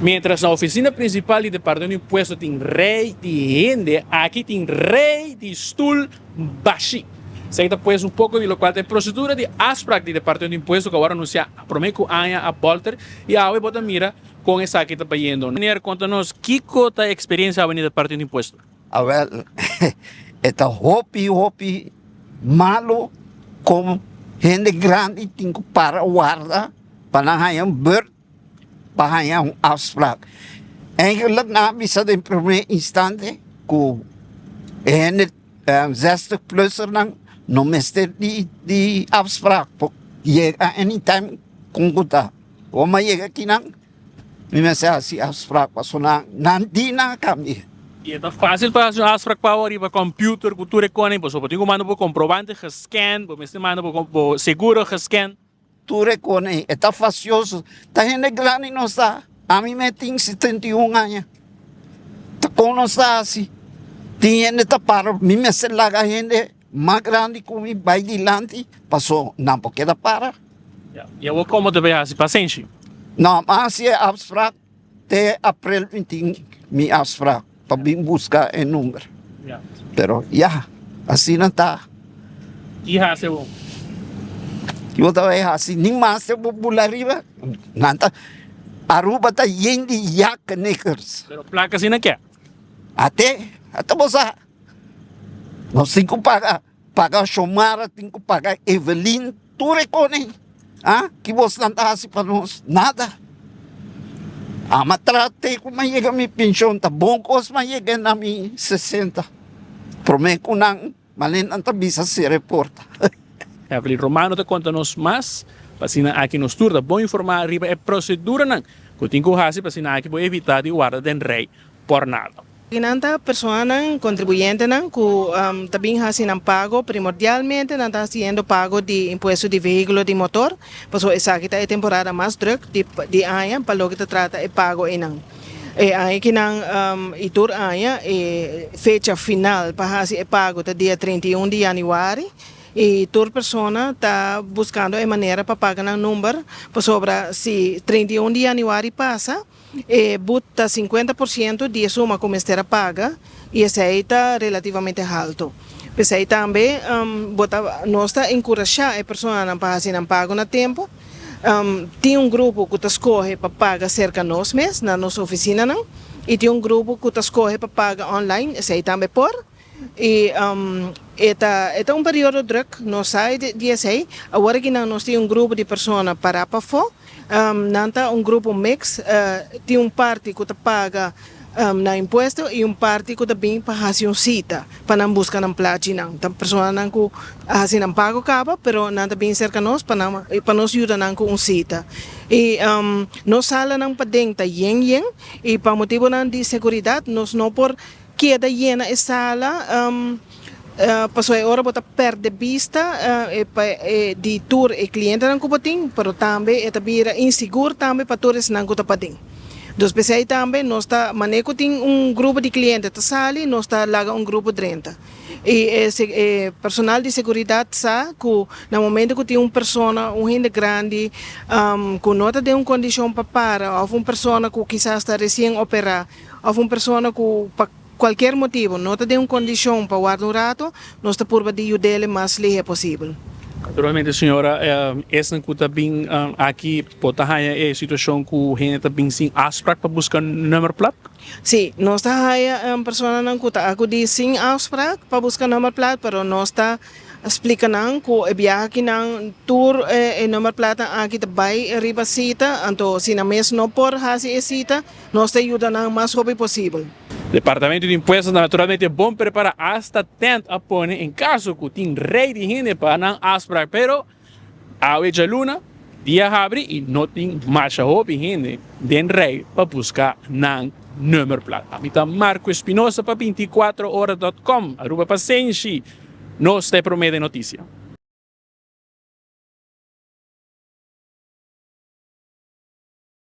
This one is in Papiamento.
Mientras na oficina principal di Departamento di Impuesto tin rey di hende, aki tin rey di stoel bashi. Esaki ta pues un poco di locual ta e procedura di afspraak di Departamento di Impuesto cu awor anuncia prome cu aña a bolter y awe bo ta mira con esaki ta bayendo. Meneer, conta nos kico ta e experiencia awe na Departamento di Impuesto? Awel, e ta hopi hopi malo con hende grandi tin cu para warda pa nan haya un beurt pa haña un afspraak. Eigenlijk nan a bisa den prome instante ku e hende zestig plussernan no mester di di afspraak por yega anytime kon ku ta. Ora mi a yega akinan mi mester hasi afspraak pasobra nan di nan a kambia. I e ta fácil pa hasi un afspraak pa bo riba computer ku tur e kone pasobra bo tin ku manda bo comprobante gescan, bo mester manda bo seguro gescan. Tur e kone e ta fasioso. Ta hende grandi nos ta. Ami me tin 71 aña. Ta kon nos ta hasi? Tin hende ta para, mi mester laga hende mas grandi ku mi bai dilanti paso nan por keda para. Ya, i awor komo ta bai hasi pasenshi? No, mi a hasi e afsprak te aprel mi tin mi afsprak pa bin buska e number. Pero ya, asina ta. Ki hasi awor? Ki bo ta bai hasi? Ni mas te bo bula riba. Nan ta, Aruba ta yen di yaknikers. Pero plaka asina ke? Ate, ate bo sa. Nos tin ku paga. Paga Shomara tin ku paga Evelyn tur e kone ah ki bosnan ta hasi pa nos nada ama trate ku mi a yega mi penshon ta bon kos mi a yega na mi 60 prome ku nan mane nan ta bisa sera e porta. Evelyn Romano ta konta nos mas pa asina aki nos tur ta bon informa riba e proseduranan ku tin ku hasi pa asina aki bo evita di warda den rei por nada. Nan ta personanan, kontribuyentenan, ku ta bin hasi nan pago, primordialmente nan ta hasiendo pago di impuesto di vehíkulo di motor, pasobra esaki ta e temporada mas drùk di di aña pa loke ta trata e pago einan. E aña ki nan i tur aña e fecha final pa hasi e pago ta dia 31 di yanüari i tur persona ta buskando e manera pa paga nan number pasobra si 31 di yanüari pasa, E but ta 50% di e suma ku mester a paga i esei ta relativamente haltu. P'esei tambe bo ta nos ta enkurashá e personanan pa hasi nan pago na tempu. Tin un grupo ku ta skohe pa paga serka nos mes na nos ofisinanan i tin un grupo ku ta skohe pa paga online, esei tambe por. I e ta e ta un periodo druk, nos sa di esei. Awor aki nan nos tin un grupo di persona pará pafó. Nan ta un grupo mix, tin un parti ku ta paga nan impuesto i un parti ku ta bin pa hasi un sita pa nan buska nan plachinan. Ta personanan ku a hasi nan pago kaba, pero nan ta bin serka nos pa nan pa nos yuda nan ku un sita. I nos salanan paden ta yen yen i pa motibunan di seguridat nos no por Keda yena e sala pasobra e ora bo ta perde bista di tur e klientenan ku bo tin, pero tambe e ta bira insigur tambe pa tur esnan ku ta paden. Dus p'esei tambe nos ta manera ku tin un grupo di kliente ta sali, nos ta laga un grupo drenta. I e personal di seguridat sa ku na momento ku tin un persona, un hende grandi ku no ta den un kondishon pa para òf un persona ku kisas ta resien operá, Of un persona ku pa kualkier motibu no ta den un kondishon pa warda un ratu, nos ta purba di yud'el e mas lihe posibel. Naturalmente señora, esnan ku ta bin aki por ta haña e situashon ku hende ta bin sin afsprak pa buska nummerplaat? Sí, nos ta haña personanan ku ta akudí sin afsprak pa buska nummerplaat, pero nos ta Splika nan ku e biaha ki nan tur e nummerplaatnan aki ta bai riba sita, anto si nan mes no por hasi e sita, nos ta yuda nan mas hopi posibel. Departamento di Impuesto ta naturalmente bon prepara, hasta tent a pone en caso cu tin rey di hende pa nan afspraak, pero awe djaluna dia habri y no tin masha hopi hende den rey pa busca nan nummerplaat. Ami ta Marco Espinosa pa 24 ora dot com, Aruba Pasenshi. Nos ta e prome den noticia.